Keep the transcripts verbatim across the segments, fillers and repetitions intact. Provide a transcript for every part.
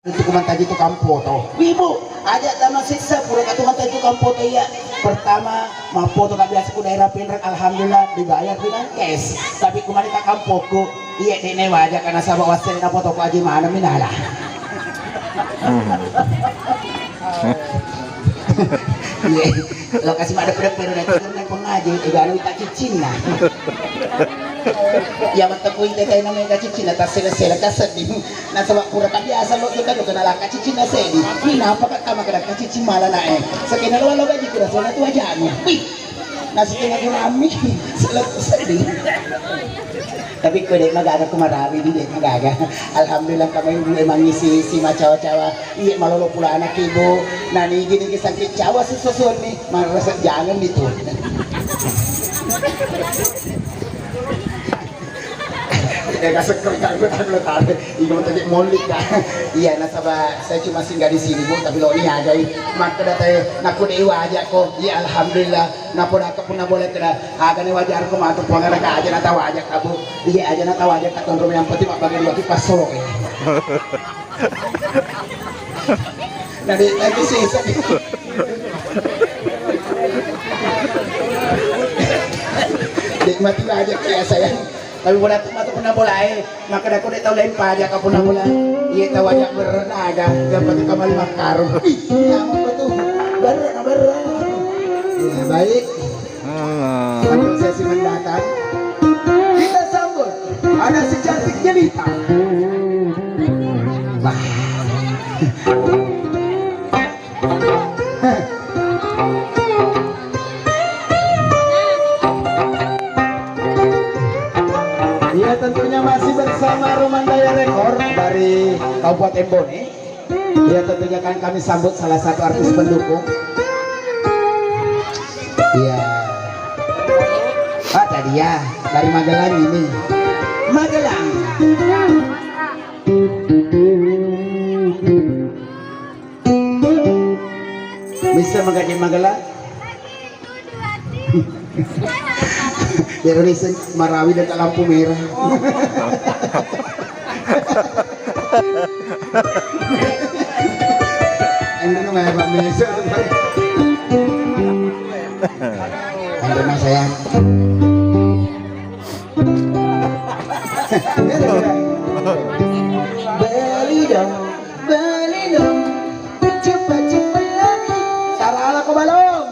Itu kumantaji tukang foto. Wibu, aja tama siksa, pura ka tukang foto iya. Pertama, mapfoto ka biasa ku daerah Pinrang, alhamdulillah dibayar dengan cash. Tapi kumani ka kampokku, iya dek ne waja karena sabab wasel na foto ku aji mana minala. Hmm. Iya. Lokasi maddeppe-deppe ro, nanti kan pengaji, tiga anu tak ciccinna. Ya, mata kui teh, teh namanya tak ciccinna, tak sela-sela, tak sedih. Nasaba pura ka biasa lo kita do kena laka ciccinna sedih. Ini nampa ka tama kada ka ciccin mala nae. Sakena lo lo gaji kura sona tu aja anu. Wih. Nasi tengah gurami, seletu sedih. Tapi ko dek magaga ko marawi di dek magaga. Alhamdulillah kami ibu emang isi isi macawa-cawa. Iya malolo pula anak ibu. Nani gini ki sakit cawa sesusuan nih. Marasa jangan itu. Eh, kasekkeng ka, gue tak boleh tarik. Iya, mau tadi molik ka. Iya, nasaba saya cuma singgah di sini, Bu, tapi lo ini aja, i. Maka datai, naku dek waja ko. Iya, alhamdulillah. Napoda ka punna boleh kada, aga ni wajar ko matu pongara ka aja na tawaja ka, Bu. Iya, aja na tawaja ka, tonro yang penting mak bagi dua ki pasolo. Nah, dek lagi sih. Dek mati aja kayak saya. Tapi bola tu matu punna bola e, maka dako dek tau lempa aja ka punna bola. Iya tau aja bernaga, yang penting kembali makarung. Wih, iya apa tu? Berna berna. Ya, baik. Untuk sesi mendatang, kita sambut ada si cantik jelita. Wah. Iya, tentunya masih bersama Rumandaya Record dari Kabupaten Bone. Iya, tentunya kan kami sambut salah satu artis pendukung. Iya. Pak tadi ya, dari Magelang ini. Magelang. Bisa menggaji Magelang? Biar bisa marawi dan lampu merah. Ini namanya Pak Meso. Ini rumah saya. Beli dong, beli dong, cepat-cepat lagi. Sarala ko balong.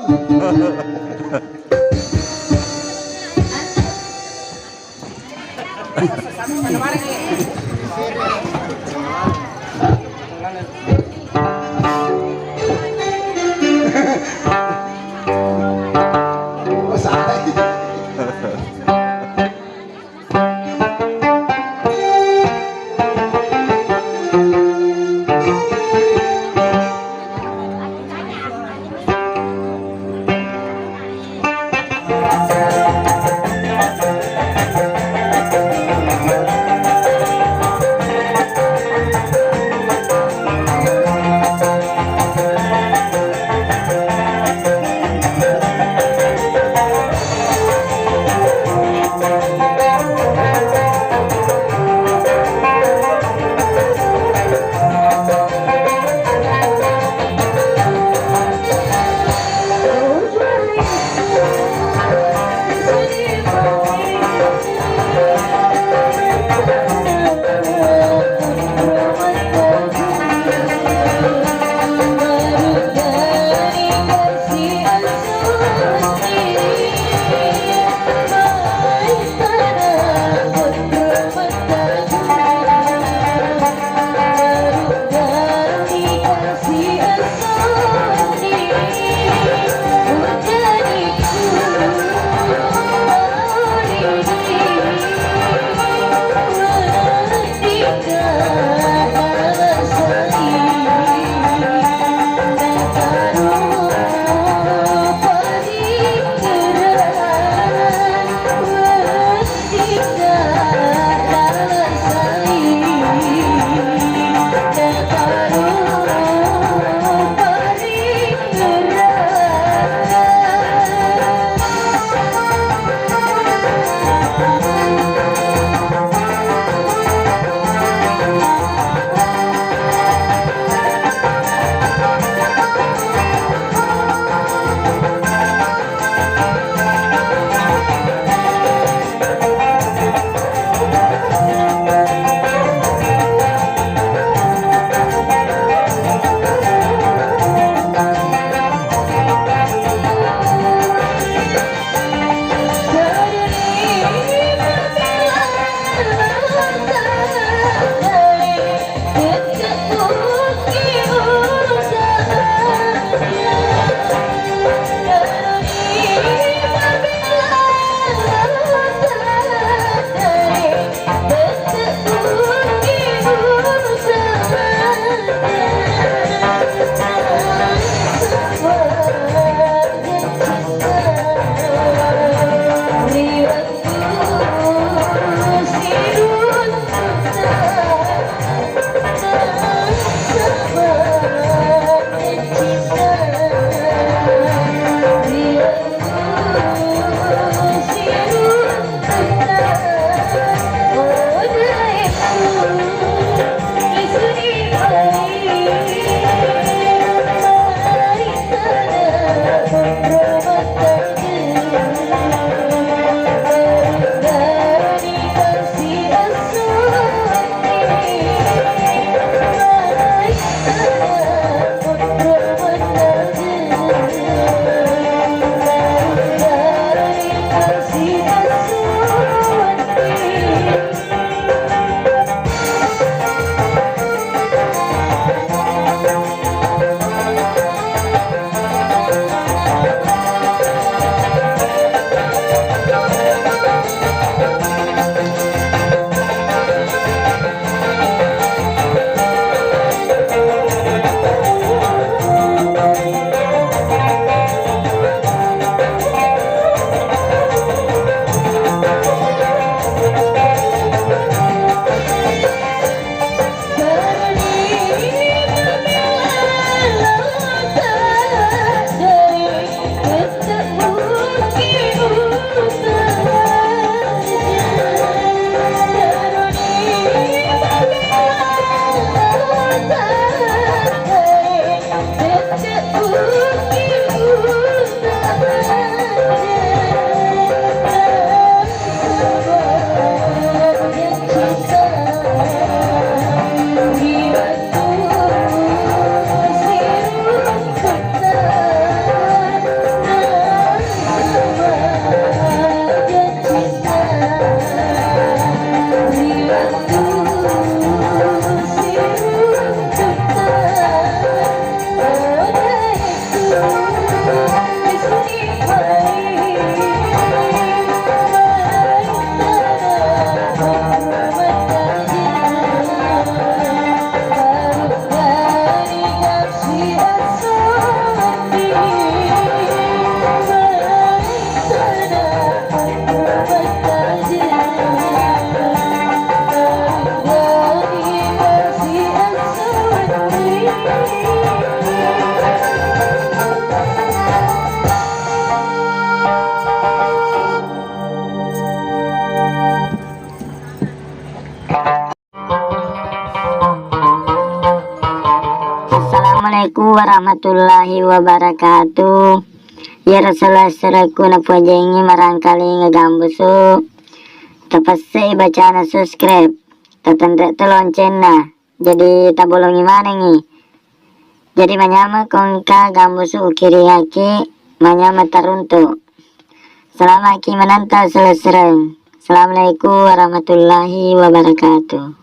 Assalamualaikum warahmatullahi wabarakatuh. Iyaro selesserekku napojengi marangkalinga gambusu, tapessei bacana subscribe, tatenre to loncenna, jadi tabolongi manengi. Jadi manyameng ko engka gambusu ukiringaki, manyameng taruntu. Selamaki menonton selessereng. Assalamualaikum warahmatullahi wabarakatuh.